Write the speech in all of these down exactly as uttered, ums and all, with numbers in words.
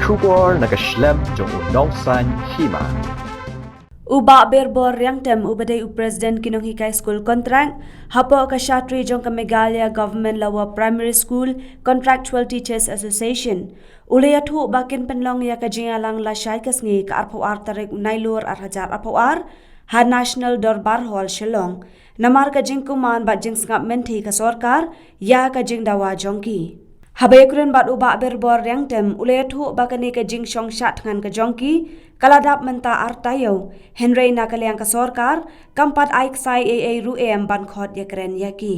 Khubor na ka shlem jong u nongsan hima. U Bah Birbor Riangtem, uba dei u President ki nonghikai skul kontrak hapoh ka shatri jong ka Meghalaya Government Lower Primary School Contractual Teachers Association, u la ïathuh ba kin pynlong ïa ka jingïalang lashai ka sngi, ka arphew ar tarik u Nailur ar hajar arphew ar, ha National Dorbar Hall, Shillong, namar ka jingkuman bad jingsngap mynthi ka sorkar ïa ka jingdawa jong ki. Haba ïakren bad u Bah Birbor Riangtem, u la ïathuh ba kane ka jingshong shad thngan ka jong ki ka la dap mynta ar taïew, hynrei na ka liang ka sorkar kam pat ai ksai ei ei ruh em ban khot ïakren ïa ki.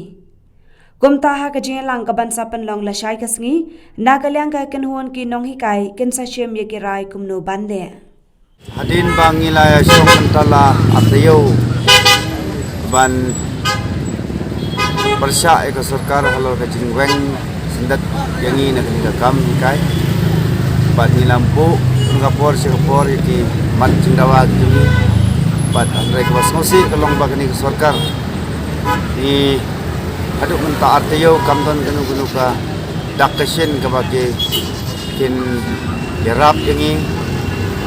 Kumta ha ka jingïalang kaban sa pynlong lashai ka sngi, na ka liang ka kynhun ki nonghikai kin sa shim ïa ki rai kumno ban leh. Hadien ba ngi la ïa shong mynta la ar taïew ban pyrshah ïa ka sorkar halor ka jingweng syndet ïa ngi na kane ka kam hikai. Bad ngi la buh na ka por sha ka por ïa ki mat jingdawa ki jong ngi. Bad hynrei kaba sngewsih ka long ba kane ka sorkar ngi haduh mynta ar taïew kam don kano kano ka dak ka shin kaba ki kin ïarap ïa ngi.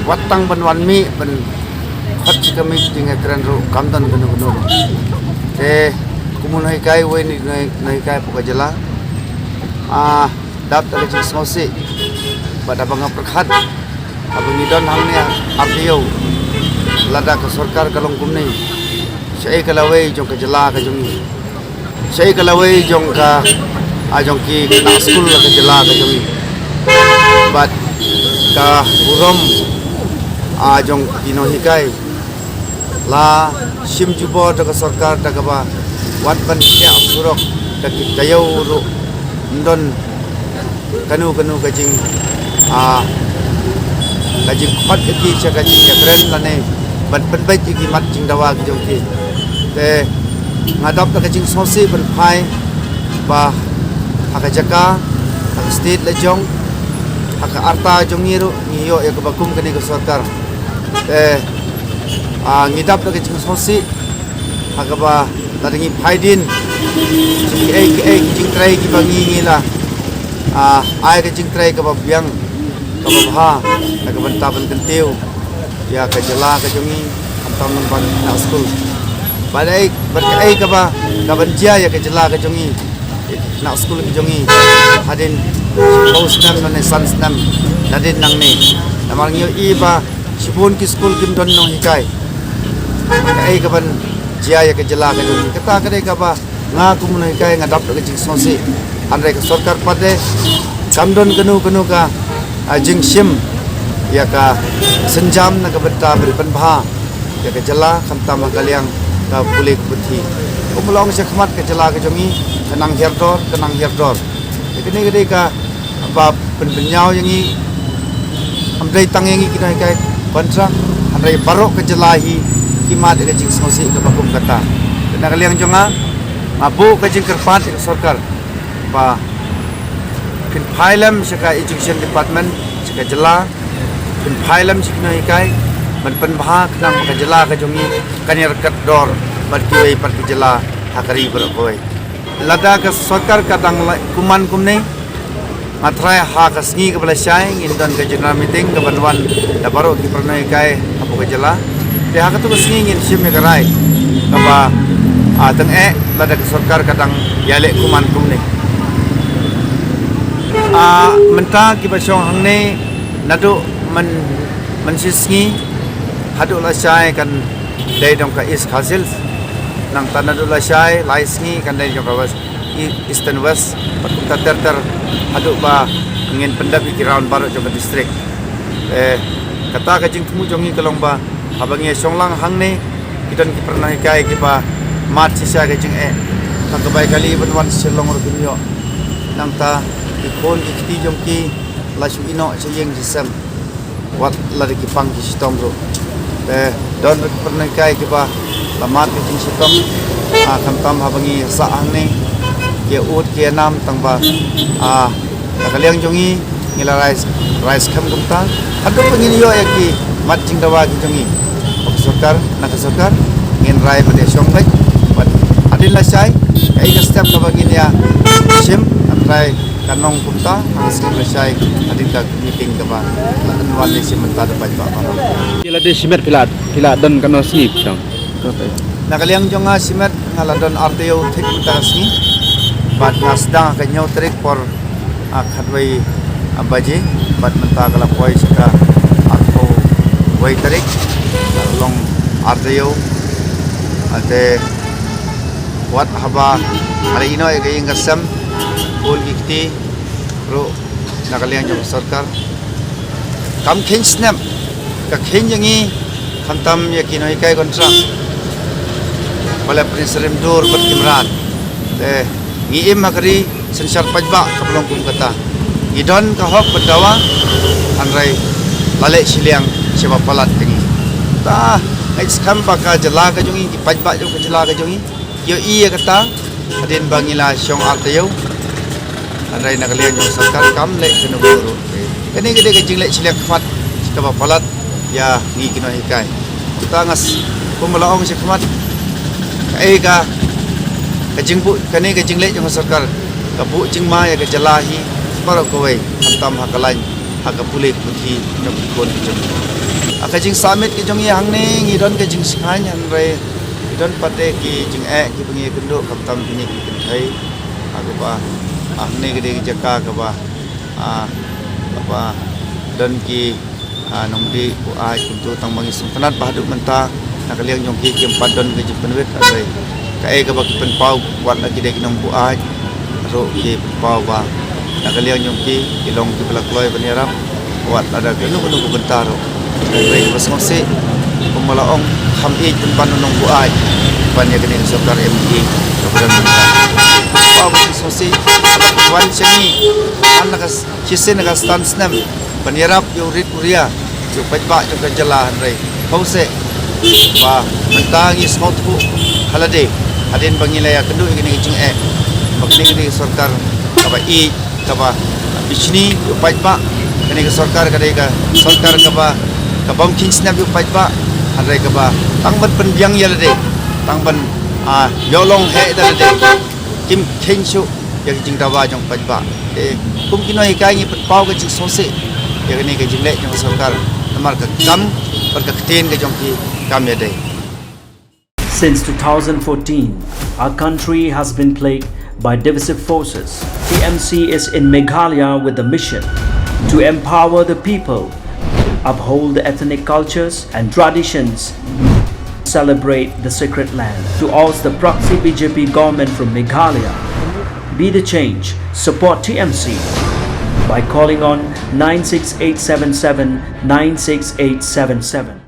Wat tang ban wan mih ban khot shi ka meeting ïakren ruh kam don kano kano. Te kum u nonghikai, uwei na ki nonghikai hapoh ka jylla, ah, dap da ka jingsngewsih bad haba nga pyrkhat haba ngi don hangne ar taïew, lada ka sorkar ka long kumne, shaei ka lawei jong ka jylla ka jong ngi? Shaei ka lawei jong ka, ah, jong ki khynnah skul ka jylla ka jong ngi? Bad ka burom, ah, jong ki nonghikai, la shim jubor da ka sorkar da kaba wat ban thiah surok da ki taïew ruh ym don kano kano ka jing, ah, ka jingkhot ïa ki sha ka jingïakren lane ban pynbeit ïa ki mat jingdawa ki jong ki. Te nga dap da ka jingsngewsih ban phai ba ha ka jaka, ha ka state la jong, ha ka arta jong ngi ruh ngi ïoh ïa kaba kum kane ka sorkar. Te, ah, ngi dap da ka jingsngewsih ha kaba lada ngi phai dien, kiei kiei ki jingtrei kiba ngi ngi la, ah, ai ka jingtrei kaba biang, kaba bha na ka bynta ban kyntiew ïa ka jylla ka jong ngi, khamtam lyngba ki khynnah skul. Bad ei, bad kaei kaba, kaban jia ïa ka jylla ka jong ngi, ïa ki khynnah skul ki jong ngi, hadien shiphew snem lane san snem nadien nangne. Namar ngi ïohi ba shibun ki skul kim don nonghikai. Kaei kaban jia ïa ka jylla ka jong ngi? Kata ka dei kaba nga kum u nonghikai nga dap da ka jingsngewsih. Hynrei ka sorkar pat de kam don kano kano ka, ah, jingshim ïa ka sienjam na ka bynta ban pynbha ïa ka jylla, khamtam ha ka liang ka pule ka puthi. Kumba long shakhmat ka jylla ka jong ngi ka nang hiar dor, ka nang hiar dor. Te kane ka dei kaba pynbynñiaw ïa ngi, kam dei tang ïa ngi ki nonghikai kontrak, hynrei baroh ka jylla hi ki mad ïa ka jingsngewsih kaba kum kata. Te na ka liang jong nga, nga buh ka jingkyrpad ïa ka sorkar ba phin phai lem sha ka Education Department, sha ka jylla, phin phai lem sha ki nonghikai ban pynbha, khnang ba ka jylla ka jong ngi kan ïaryngkat dor bad kiwei pat ki jylla ha ka ri baroh kawei. Lada ka sorkar ka dang la kuman kumne, nga tharai ha ka sngi kaba lashai ngin don ka general meeting kaban wan da baroh ki para nonghikai hapoh ka jylla. Te ha katu ka sngi ngin shim ïa ka rai kaba, ah, tyngeh lada ka sorkar ka dang ïaleh kuman kumne. Ah, mynta kiba shong hangne, naduh myn, mynshisngi haduh lashai kan dei jong ka East Khasi Hills. Nangta naduh lashai lai sngi kan dei jong ka West, E-, Eastern West, bad kumta ter ter haduh ba ngin pyndep ïa ki round baroh jong ka district. Eh, kata ka jingthmu jong ngi ka long ba haba ngi shong lang hangne, ki don ki para nonghikai kiba mad shisha ka jingeh, ha kaba ïa kali ban wan sha Shillong ruh kim ïoh. Nangta ki khun ki kti jong ki la shu ïeh noh sha ïing sha sem, wat la da ki pang ki shitom ruh. Te don ruh ki para nonghikai kiba la mad ka jingshitom, ah, khamtam haba ngi sah hangne, ki ïa ud ki ïa nam, tang ba, ah, na ka liang jong ngi, ngi la rai, rai skhem kumta. Haduh ba ngin ïoh ïa ki mat jingdawa ki jong ngi, ka sorkar, na ka sorkar, ngin rai ban ïa shong beit. Bad hadien lashai, kaei ka step kaba ngin ïa shim, ngan rai Ka nong kumta, hang sngim lashai, hadien ka meeting kaba la wan ïa shi mynta da paidbah baroh. Phi la dei shimet phi la, phi la don kano sngi phi shong? Na ka liang jong nga shimet nga la don ar taïew thik mynta ka sngi. Bad nga sdang ha ka hynñiew tarik por, ah, khatwei, ah, baje. Bad mynta ka la poi sha ka arphew wei tarik. Ka long ar taïew. Ate wat haba nga la ïehnoh ïa ka ïing ka sem, bun ki kti ruh na ka liang jong ka sorkar. Kam kheiñ snem, ka kheiñ ïa ngi khamtam ïa ki nonghikai kontrak ba la pynsyriem dur bad ki mrad. Te ngi im ha ka ri synshar paidbah kaba long kum kata. Ngi don ka hok ban dawa, hynrei la leh shiliang shaba palat ïa ngi. Ta ngeit skhem ba ka jylla ka jong ngi, ki paidbah jong ka jylla ka jong ngi, ïohi ïa kata, hadien ba ngi la shong ar taïew. Hynrei na ka liang jong sorkar kam leh kano kano ruh. Kane ka dei ka jingleh shiliang khmat kaba palat ïa ngi ki nonghikai. Kumta nga s-, kumba la ong shakhmat, kaei ka, ka jingbuh, kane ka jingleh jong ka sorkar ka buh jingma ïa ka jylla hi baroh kawei, khamtam ha ka lain, ha ka pule ka puthi jong ki khun ki jong. Ha ka jingsubmit ka jong ngi hangne ngi don ka jingshngaiñ, hynrei ngi don pat de ki jingeh kiba ngi ïakynduh, khamtam kine ki kynthei. Ha kaba, ah, hangne ka dei ka jaka kaba, ah, kaba don ki, ah, nongdih buaid kumto, tang ba ngi sngewtynnat ba haduh mynta na ka liang jong ki kim pat don ka jingpynwit. Hynrei kaei kaba ki pynpaw, wat la ki dei ki nongbuaid ruh ki pynpaw ba na ka liang jong ki, ki long kiba la kloi ban ïarap wat lada kano kano ka bynta ruh. Hynrei kaba sngewsih, kumba la ong, kham ïeit pynban u nongbuaid ban ïa kane ka sorkar M P kaba don mynta. Kaba sngewsih, wan sha ngi, wan na ka s-, shisien na ka san snem ban ïarap ïa u rit u ria, ïa u paidbah jong ka jylla, hynrei hynrei ba mynta ngi sngewthuh ha lade hadien ba ngi la ïakynduh ïa kane ka jingeh ba kane ka dei ka sorkar kaba ïeit, kaba bishni ïa u paidbah. Kane ka sorkar ka dei ka sorkar kaba, ka bym kheiñ snem ïa u paidbah, hynrei kaba tang ban pynbiang ïa lade, tang ban, ah, ïoh long heh da lade, kim kheiñ shuh ïa ka jingdawa jong u paidbah. Te kum ki nonghikai ngi pynpaw ka jingsngewsih ïa kane ka jingleh jong ka sorkar, namar ka kam bad ka ktien ka jong ki kam ïadei. Since two thousand fourteen, our country has been plagued by divisive forces. T M C is in Meghalaya with the mission to empower the people, uphold the ethnic cultures and traditions, celebrate the sacred land. To oust the proxy B J P government from Meghalaya, be the change, support T M C by calling on nine six eight seven seven nine six eight seven seven.